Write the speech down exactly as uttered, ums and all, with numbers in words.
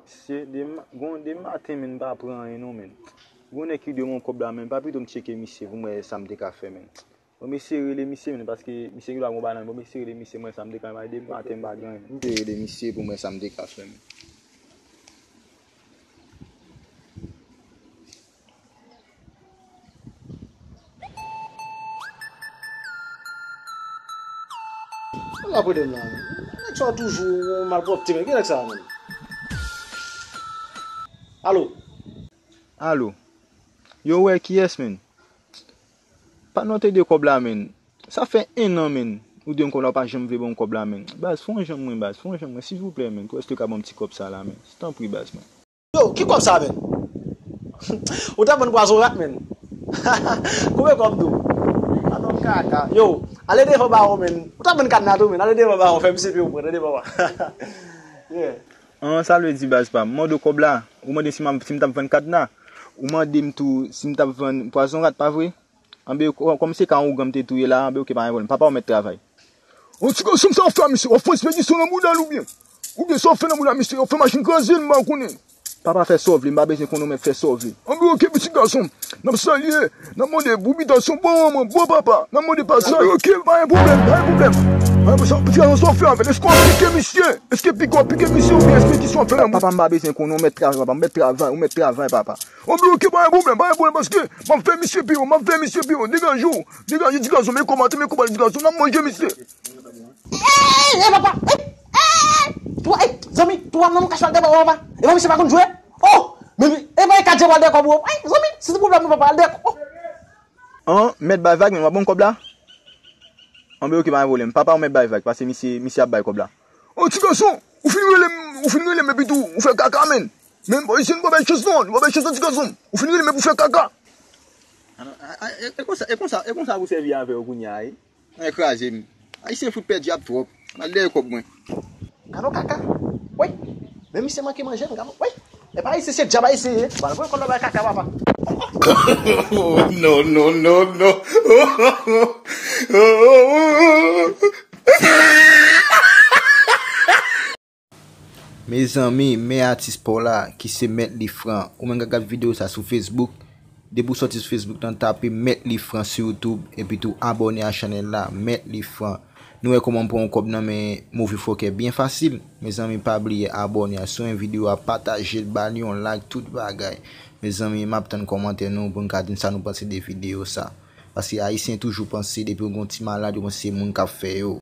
Se de ma-, gon de maten, men m pa pran anyen non, men. Gon nèg ki dwe m yon kòb la, men pa pito m tcheke misye pou m wè sa m te ka fè, men. Bon, m eseye rele misye, men, paske misye gen dwa gon bagay la, men bon, m eseye rele misye, m wè sa m te ka fè, de maten m pa gen anyen. M te rele misye pou m wè sa m te ka fè, men. Ala pwoblèm la, men. Nèg sa yo toujou malpwòpte, men. Ki nèg sa, men? Alo? Alo? Yo, wè, kiyès, men? Pa note de kòb la, men. Sa fè en an, men. Ou di m kòb la, ou pa janm vle ban m kòb la, men. Baz, fè yon jan mwen, baz, fè yon jan mwen, silvouplè, men. Kòman èske w ka ban m ti kòb sa la, men? Tanpri, baz, men. Yo, ki kòb sa, men? Ou t ap vann pwazon rat, men. Konbyen kòb tou? Anon kaka. Yo, ale devan bawon, men. Ou t ap vann kadna tou, men. Ale devan bawon, fè misye peye w pran, ale devan bawon. Yeah. An, sa vle di, baz pa m, mande w kòb la. Ou mande si m ap, si m t ap vann kadna. Ou mande m tou si m t ap vann pwazon rat, pa vre? Anben, kò-, kòm se ka yon ougan m te touye la, anben, oke, pa gen pwoblèm. Papa w mèt travay. Yon ti gason, sa w fè a misye? W ap fè espedisyon nan bouda l oubyen? Oubyen sa w fè nan bouda misye? W ap fè machin kraze l, m pa konnen. Papa, fè sa w vle, m pa bezwen konnen, w mèt fè sa w vle. Anben, oke, pitit gason, n ap salye, n ap mande pou bitasyon, bon manman, bon papa, n ap mande pasaj. Anben, oke, pa gen pwoblèm, pa gen pwoblèm. Pa gen pwoblèm. Pitit gason, sa w fè avè l? Èske w ap pike misye? Èske pike w ap pike misye oubyen espedisyon w ap fè nan bouda? Papa, m pa bezwen konnen, w mèt travay, papa, w mèt travay, w mèt travay, papa. Anben, oke, pa gen pwoblèm, pa gen pwoblèm, paske m ap fè misye peye w, m ap fè misye peye w, degaje w, degaje w, ti gason, men kòman, men kòman, ti gason, n ap manje misye. Ey, ey, papa, ey, ey, twa, ey, zanmi, twa nan nou kach al dèyè papa, papa. Epa misye pa konn jwe. Oh, men, epa e kat je pral dèyè kòb ou. Ey, zanmi, se ti pwoblèm nou papa, al dèyè kòb. Oh. An, mèt bay vag, men w ap ban m kòb la? Anben, oke, pa gen pwoblèm. Papa, w mèt bay vag, paske misye, misye ap bay kòb la. Oh, ti gason, ou fin rele m, ou fin rele m, epi tou, ou fè kaka, men. Men, bòy, se nou pa bay chans non, nou pa bay chans non, ti gason. Ou fin rele m, epi ou fè kaka. Anon, a, a, e, e konsa, e konsa, e konsa pou sèvi avè w kounye a, wi. Ann kraze m. Ayisyen fout pèdi ap twòp. Ann al dèyè kòb mwen. Gad on kaka. Wi. Men misye manke manje m, gad on. Wi. E pa ayisyen, se dyab ayisyen ye. Ba, pran kòb la bay kaka, papa. No, no, no, no. Mezanmi, men atis pa w la, ki se Mèt Lifran. Ou menm k ap gad videyo sa sou Facebook, depi w sòti sou Facebook lan, tape Mèt Lifran sou YouTube, epi tou abòne a chanèl la, Mèt Lifran. Nou wè kòman m pran yon kòb nan men move fòkè byen fasil. Mezanmi, pa bliye abòne a, si w renmen videyo a, pataje l, ba li yon like, tout bagay. Mezanmi, m ap tann kòmantè nou pou n ka di m sa nou panse de videyo sa. Paske ayisyen toujou panse depi yo gen yon ti malad, yo panse se moun k ap fè yo.